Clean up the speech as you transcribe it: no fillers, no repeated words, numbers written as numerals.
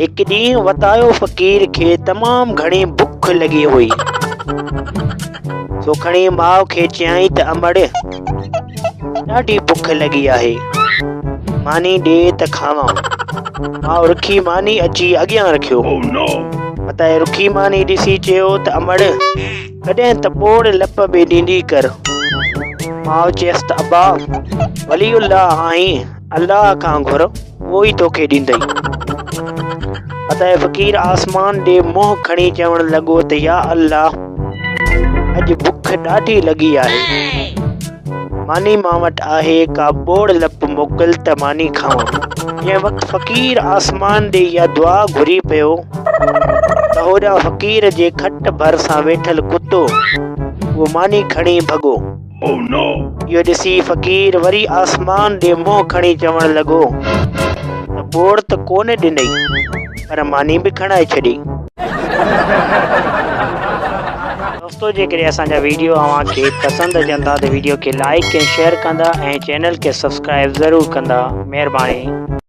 هڪ ڏينهن وتايو فقير کي تمام گهڻي بک لڳي هئي. سو کڻي ماء کي چيائين ته امڙ! ڏاڍي بک لڳي آهي، ماني ڏي ته کاوان. ماء رکي ماني اچي اڳيان رکيو. وتائي رکي ماني ڏسي چيو ته امڙ! ڪڏهن ته ٻوڙ لپ به ڏيندي ڪر. ماء چيس ته ابا! ولي الله آهين، الله کان گهر. اهو ئي توکي ڏيندئي. فتح فقير آسمان ڏي منهن کڻي چوڻ لڳو ته يا الله! اڄ بک ڏاڍي لڳي آهي. ماني مان وٽ آهي ڪا ٻوڙ لپ موڪل ته ماني کاوان. جنهن وقت فقير آسمان ڏي اها دعا گهري پيو ته هوڏانهن فقير جي کٽ ڀرسان ويٺل ڪتو اهو ماني کڻي ڀڳو. اهو ڏسي فقير وري آسمان ڏي منهن کڻي چوڻ لڳو ته ٻوڙ ته ڪونه ڏنئي پر ماني به کڻائي ڇڏي. دوستو جيڪڏهن اسان جا ويڊيو اوهان کي پسند اچن ٿا ته ويڊيو کي لائيڪ ۽ شيئر ڪندا ۽ چينل کي سبسڪرائيب ضرور ڪندا مهرباني.